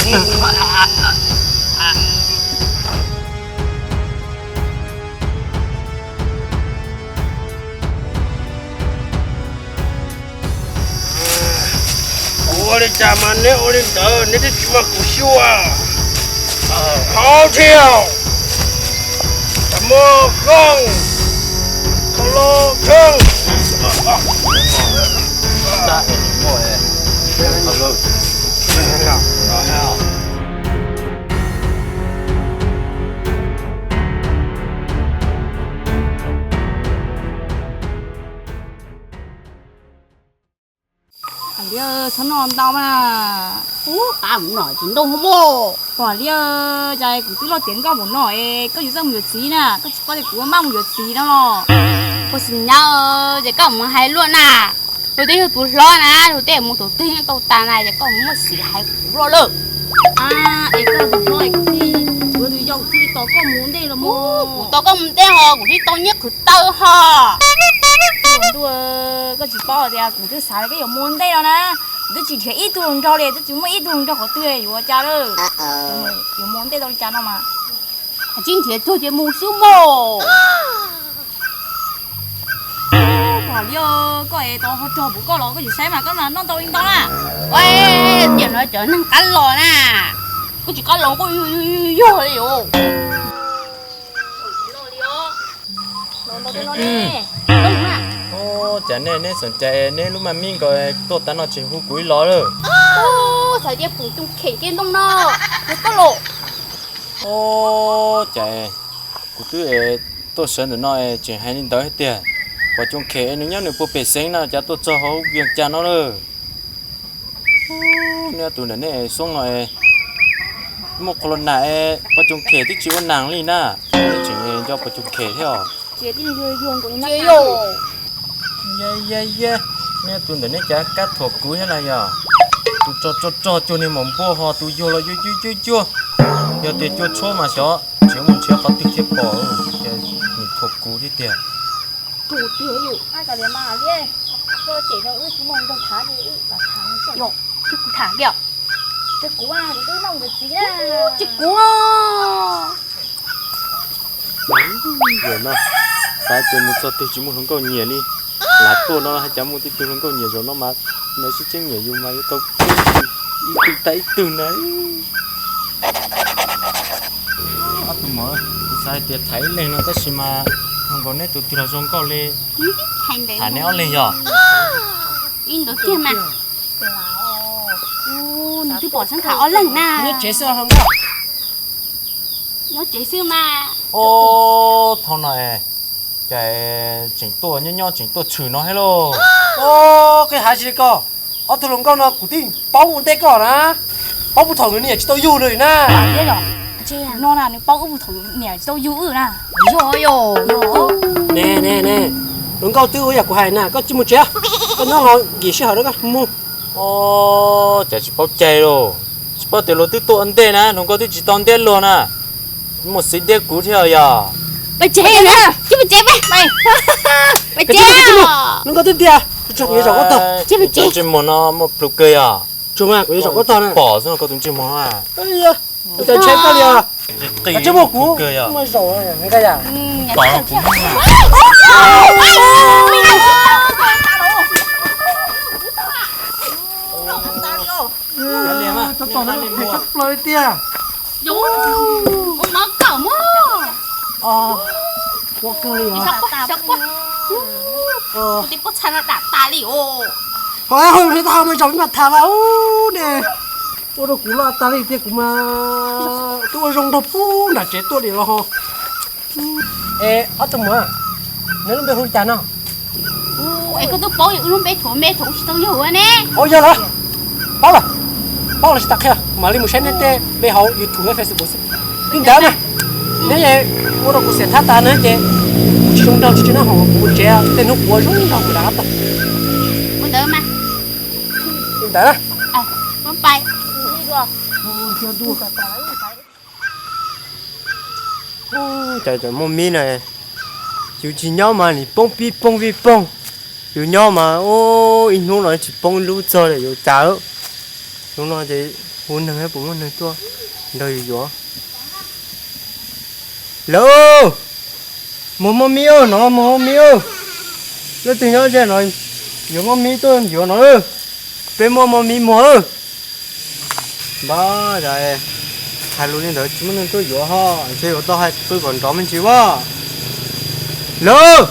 Kuv ua li cas mas neb ua li ntawd, neb twb tsis muab kuv xyuas. Hauv thiab, muaj koob, khau lo, tsheej. Liab, txhob noj ntau mas. Ub, qab mus no tsis ntau hos mog. Pom liab, cas kuv twb loj tiav nkauj mus no es koj yuav txawj mus yuav txiv na, koj tsis paub tias kuv maj mus yuav txiv no los. Ua xim nyab, ces koj mus hais luaj na. Luag twb yog tus hlob na, luag tej mus tus twg yeej tau tas na, ces koj mus muaj xim hais kuv luaj lawm. A, es koj tus hlob es kuv thiaj, kuv tus yau kuv thiaj li tos koj mus ntej los mog. Kuv tos koj mus ntej hos kuv thiaj tau nyiaj qhwv taw hos. Ntuj, koj tsis paub tias kuv twb xav tias koj yuav mus ntej los na. Kuv twb tsis nrhiav ib tug hluas nraug li, twb tsis muaj ib tug hluas nraug qhov twg yuav ua cas lawm. Yuav mus ntej tau li cas no mas. Tsis nrhiav tug ces mus xwb mog. Pom liab, koj es tau ho rog puv koj los koj tsis saib mas koj mas noj ntau li ntau na. Ua, tiam no cov neeg qab los na, koj tsis qab los koj yog li os. Ub, cas nej, neb xom cai neb lub maj mib nkaus tuaj tav no tsis hu kuv ib los lawm. Ub, txhais tias pum coos khem ke ntoo no, hu koj los. Ub, cas kuv twb tuaj sawv ntawm no tseem hais li ntawd hais tias pom coos khem nws nyob nws puag pem xeev no cas tuaj txog hauv Vias Cas no lawm. Ub, neb tus ntawm neb xoob no es muaj qhov los nam es pom coos khem twb tsis ua nas li na, neb tseem nco pom coos khem thiab os. Neb tus ntawm neb cas kab thuam kuv thiab na yog? Tus tso tso tso cuag niag maum npua ho tus yuag los yuag yuag yuag yuag. Yog tias cua tshuab mas xyov tseem mus nrhiav qhov twg thiaj pom, ces nws thuam kuv thiab tiag. Tsis kuv no, xav tias mus txog twg tsis muaj hluas nkauj nyiam li. Lam tuaj no hais cas muaj tib tug hluas nkauj nyiam zaum no mas, nws sib tseeb nyiam yus mas yuav tau ib tug tag ib tug na. Ob tug muam, kuv xav hais tias tham ib leeg no tab sis mas zoo nkaus neb tus twg los zoo nkauj li. Tham neb ob leeg yog? Ib ntawd kiag mas. Nws twb pom xeeb tham ob leeg na. Nyob tsev xwb los nkauj? Nyob tsev xwb mas. Ob thaum no es cas tseem tuaj nyob nyob tseem tuaj tshwm no thiab lauj. Koj hais tsis li ko, ob tug hluas nkauj no kuv twb paub ua ntej koj na, paub puag thaum nws niam tsis tau yug nws na. No na nws paub wb puag thaum niam tsis tau yug wb na. Yog yog. Ne ne ne, hluas nkauj twb ua yam kuv hais na, koj cia mus tsev, koj nyob ho nkim sij hawm rau koj mus. Os, cas tsis paub cai lauj, tsis paub tias luag twb tuaj ua ntej na, hluas nkauj twb tsis tau ntiab luag na. Muaj xiv ntiab kuv thiab yog. Pais tsev, cia pais tsev peb. Pais tsev. Hluas nkauj twb ntiag, kuv yuav zaum koj tog. Ntsej muag no muaj plhu kawg yog. Tsuag mas kuv yuav zaum koj tog na. Pom xwb koj tus ntsej muag no. Ua cas ntshai koj li os? Ntsej muag kuv muaj zaum nqa yam. Tsob tod no phem tshaj plaws li tiag. Ua kawg li os. Ua tib pob txha no dam tas li os. Ho ho ho mas zaum ib mas tham mas ub ne. Ua rau kuv loj tas li tiag, kuv mas twb ua zoo nrog pub nram tsev tuaj li los ho. Es ob tug muam, neb lub npe hu li cas no? Es koj twb paub wb lub npe thaum me thaum tsis tau yug ne. Ua yog lawm, paub lawm, paub los tsis tas qhia, mam li mus saib neb tej npe hauv YouTube thiab Facebook xwb. Li ntawd na, neb ua rau kuv xiam thab tas na ces kuv tsis zoo nraug tsis tsis nab hau kuv mus tsev, tej hnub kuv ua zoo nraug kuv rov qab tuaj. Ua ntawd mas. Li ntawd na. Cas muaj mib na, yus tsis nyob mas nim poob pib poob pib poob, yus nyob mas ib hnub no tsis poob ib lub txog li yuav cas. Hnub no ces Hu neeg puas muaj neeg tuaj nrog yus yuav? Lauj, muag muaj mib, no muag muaj mib. Leej twg nyob ze no yuav muaj mib tuaj yuav no. Peb muaj muaj mib muag. Npab, hais lus li ntawd tsis muaj neeg tuaj yuav ho, ntshe yuav tau hais pw kom nrov me ntsis vaj. Lauj,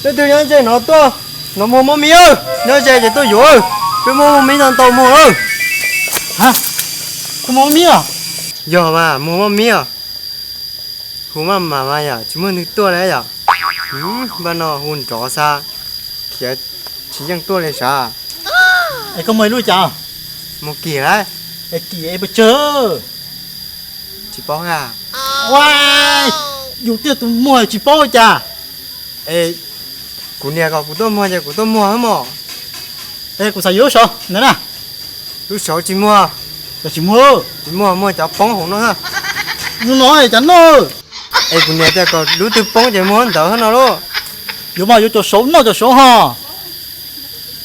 leej twg nyob ze no tuaj, no muag muaj mib, nyob ze ces tuaj yuav. Peb muaj muaj mib ntau ntau muag. Kuv muag mib os. Yog mas muag muaj mib os. Hu maj mam mas yom, tsis muaj neeg tuaj li yom. Npaj no hu nrov xav khiav tsis yeej tuaj li sav. Es koj muag ib lub cas? Muag kim lawm. Es kim es pes tsawg? Tsis paub a. Ua, yus tiag tus muag tsis paub cas. Es kuv niam kom kuv tuaj muag ces kuv tuaj muag mog. Es kuv xav yuav lub saud ntawd na. Lub saud tsis muag. Cov tsis muag. Tsis muag, muag cov poob hauv no. Lub no es cas noj? Es kuv niam tias kom lub twg poob ces muag lub ntawd no lauj. Yuav mas yuav cov saud noj cov saud ho.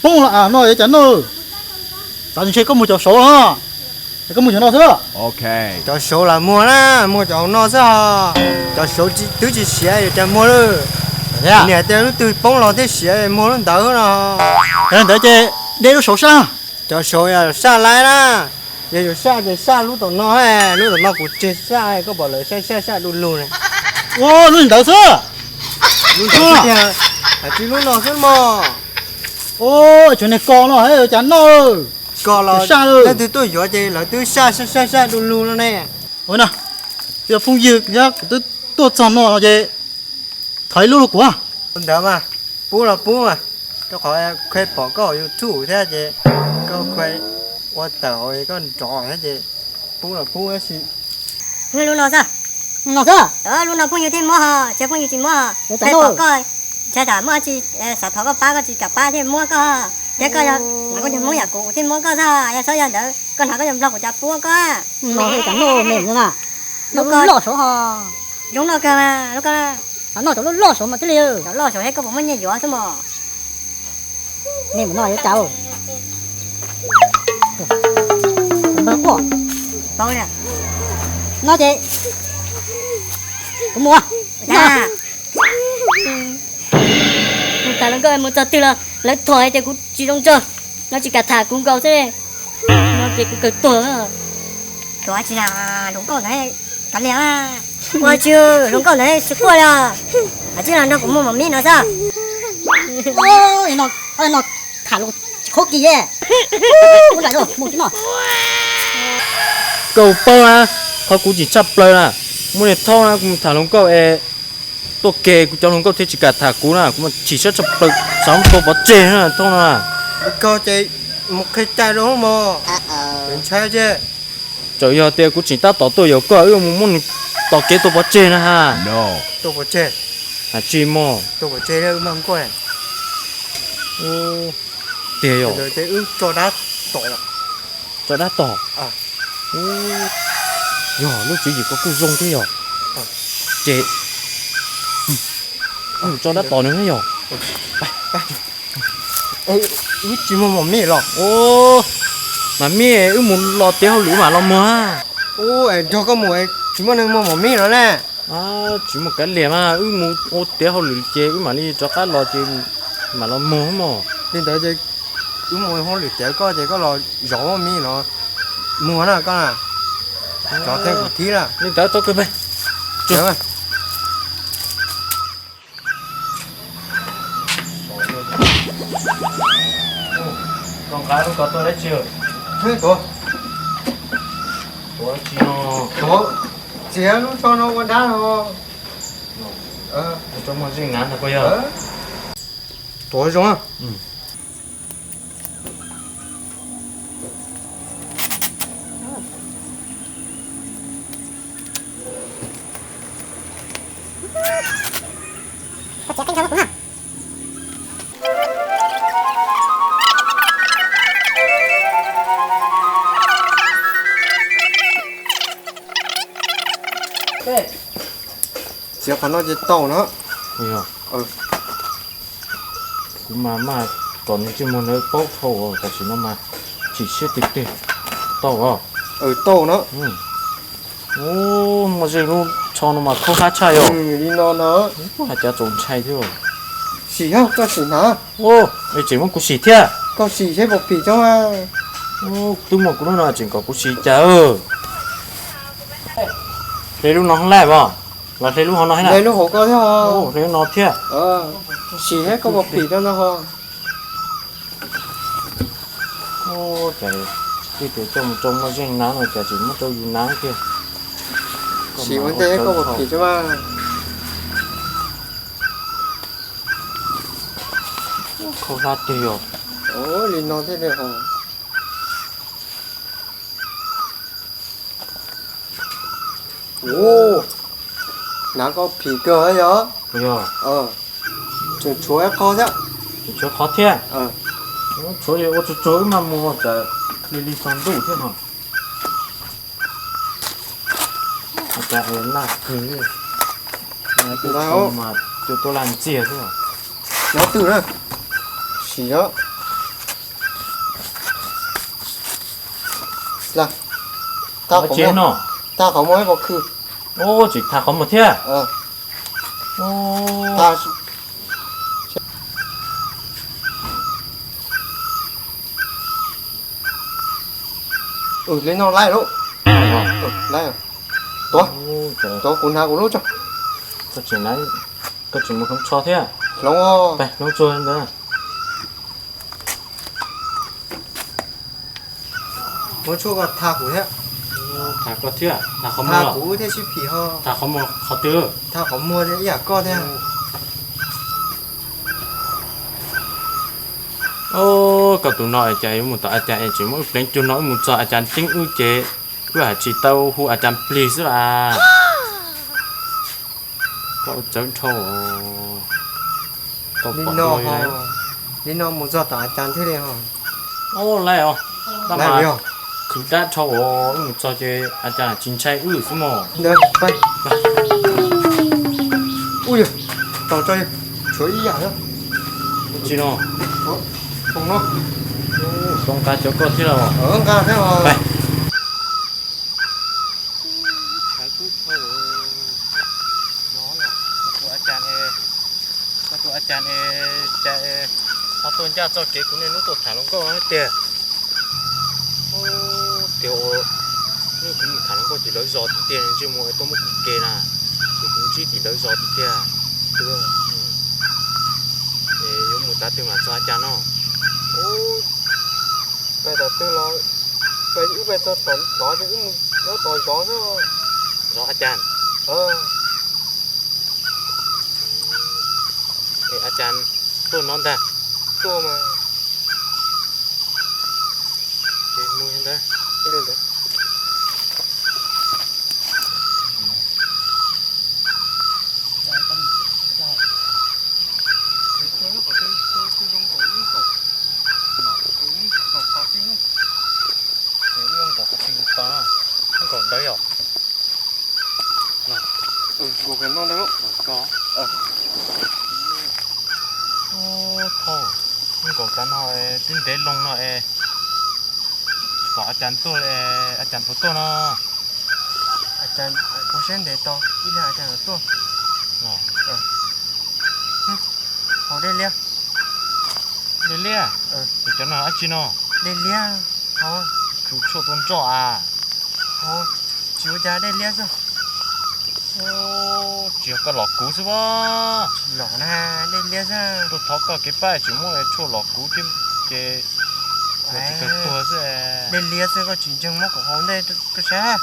Poob los noj yuav cas noj? Xav ntshe koj muag cov saud no. Es koj muag cov no xwb. Cov saud los muag na, muag cov hauv no xwb ho. Cov saud twb tsis siav yuav cas muag lawm. Niam tias lub twg poob los thiaj siav, muag lub ntawd no. Ntawd ces de lub saud saj. Cov saud yog saj laib na. Yog yuav saj ces saj lub tom no, lub tom no kuv tseg saj, koj pom lawv saj saj saj du lug ne. Ua lub ntawd xwb. Lub ntawd xwb tiag. Hais tsis lub no xwb mog. Ua, tsuav niag kos no yuav cas noj? Kos los leej twg tuaj yuav ces lawv twb saj saj saj saj du lug no ne. Ua no, yog phooj ywg thiab kuv twb tuaj txog no no ces thov ib lub rau kuv. Ua ntawd mas, pub los pub mas, rau qhov khuv pom koj hauv YouTube thiab ces koj khuv ua tawm hauv koj nrov thiab ces pub los pub tab sis. Lub no xwb. Lub no xwb. Lub no phooj ywg thiaj muab ho, tsis phooj ywg tsis muab ho. Khuv pom koj, ntshai tsam muaj tsis, xav thov koj pab koj tsis kam pab thiaj muab koj. Thiab koj yog, koj yog Hmoob yam kuv kuv thiaj muab koj xwb, yog txhob yog ntawd koj hnov koj yog Nplog kuv cas pub koj. No es cas noj me no na. Lub loj saud ho. Zoo noj kawg mas lub ko. Xav noj cov loj loj saud mas thiaj li. Cov loj saud thiab koj puas muaj nyiaj yuav xwb mos. Nej mus noj yuav cas. Npawg quaj. Paub li. No ces kuv mus. Mus tham hluas nkauj mus txog twg los lawv thuam tias kuv tsis zoo nraug, no tsis kam tham kuv nkaus xwb. No ces kuv kawg tuag. Tuag tsis na, hluas nkauj ntawd kav liam. Ua tsis, hluas nkauj ntawd tsis quaj li. Hais tsis los nrog kuv mus mos mib no xwb. No tham lus tsis khaub kis. Mus tsis noj. Koj paub na, qhov kuv chim tshaj plaws na, muaj niag thaub na, kuv mus tham hluas nkauj es tuaj ke kuv cov hluas nkauj thiaj tsis kam tham kuv na, kuv mas chim siab tshaj plaws, xav tua pov tseg na thaub no. Koj ces mus qhia cai rau mos, ntshai tsis. Txawm yog tias kuv tseem tab tom tuaj yuav koj wb mus muab nws tos kev tua pov tseg na ha. Tua pov tseg. Hais tsis mog. Tua pov tseg wb mag nkuaj. Tiag yog. Wb tso dab tom. Tso dab tom. Yog lub tswv yim ko kuj zoo thiab yog. Ces wb mus tso dab tom nws thiab yog. Wb tsis muag mos mib los? Mas mib wb mus los tiav hauj lwm mam los muag. Ub, nrog koj mus tsis muaj neeg muag mos mib los ne. Tsis muaj kav liam mas wb mus ua tiav hauj lwm ces wb mam li rov qab los ces mam los muag mog. Li ntawd ces wb mus hauj lwm tiav koj ces koj los zov mos mib los muag na koj na. Zov thiab kuv thib na. Li ntawd tau kawg peb. Koj nqa lub ko tuaj dab tsi? Tuav dab tsi no? Tuav txiav lub tsho no ua dab no. Lub tsho muaj zeej nav ntag puas yog? Tuav zoo. Txiav qhov no ces tau no. Kuv mas maj kom nws ntsej muag ntawd paub dhau, tam sim no mas chim siab tiag tiag. Tau os. Tau no. Muaj zeej lub tsho no mas khaub hlab tshaj yom. Li no no. Hais cas txaus ntshai thiab. Sim, koj sim hnav. Es tseem muab kuv sim thiab. Koj sim seb puas phim tso. Twb muaj kuv lub no tseem kom kuv sim cas. Hle lub no hauv lawm os, los hle lub hauv no thiab. Hle lub hauv ko thiab. Hle lub no thiab. Sim seb koj puas phim rau no ho. Cas twb tias coj mus rau muaj zeej hnav no cas tseem muab rau yus hnav kiag. Sim ua ntej koj puas phim rau mas. Khaub hlab tiag yog. Li no thiab li ho. Hnav koj phim kawg yog. Tseem tshuav ib qho thiab. Tshuav qhov thiab. Tshuav ua tsuag tsuag wb maj mus tsam li li txog ntuj thiab no. Cas laj kawg li. Mas cua tuaj laj ntxiag xwb. Nyob twg na? Sim os. Tag qhov muag, tag qhov muag ib qho khw. Tseem tag qhov muag thiab. Li no laib lawm. Tuav, tuav kuv hnav kuv lub tso. Koj tseem mus hloov tsho thiab. Hloov, hloov tshuaj ntawd. Muab tshuaj ko tha kuv thiab. Tha koj thiab, tha qhov muag. Tha kuv thiab sib phim ho. Tha qhov muag qhov twg? Tha qhov muag ib yam koj thiab. Koj tus no es cas yuav mus tom a cas es tseem muab wb pleev cuag no wb mus txog a cas ceeb wb ces wb hais tsis tau hu a cas plig xwb las. Koj ua tsawv dhau. Tau pom dua li. Li no mus txog tom a cas thiab li ho. Ua laib os. Tab mas khwv dab dhau os, wb mus txog ces a cas tsis ntshai wb xwb mog. Ua, tau tso, tshuav ib yam. Tsis no. Zoo nqa cov koj thiab los? Nqa thiab os. Koj tus a cas, koj tus a cas es cas ho tuaj ncaj txoj kev kuv niaj hnub tuaj tham hluas nkauj no thiab tiag. Tias ua, kuv mus tham hluas nkauj tim lawv zos tiag tiag, ntsej muag tuaj muab kuv ke na, ces kuv ntsib tim lawv zos tiag tiag. Es yuav mus tav twg mam txog a cas no? Pais tom twg los, pais wb pais txog tom tod ces wb mus nyob tod zov xwb. Zov a cas? Es a cas tuaj no ntag. Tuaj mas. Ces mus ntawd. Ces wb nkaus qhov twg tod, wb nkaus ntawd yom. Nkaus no ntag. Thauj, wb nkaus tav no twb ntev loo no es, pom a cas tuaj, a cas puas tuaj no? Ua siab ntev tos ib leeg a cas tuaj. Haus dej liab. Dej liab? Cov no dab tsi no? Dej liab. Khwv tshuaj tua nroj a. Tsis ua cas, dej liab xwb. Tsis yog koj los kuv xwb as. Tsis los na, dej liab xwb. Tuaj thov koj kev pab tseem muab tshuaj los kuv thiab ces tsis kawg tuag xwb. Dej liab xwb, koj tsis ntseeg muab kuv haus ntej koj saib.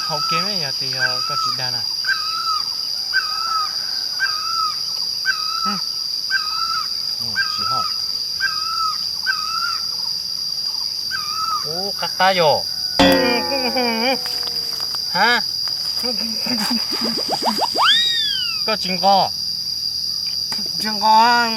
Haus kiag ne, yog tias yog koj tsis dag na. Tsis haus. Ub, qab qab yog. Ha, koj tsis nqos? Tsis nqos.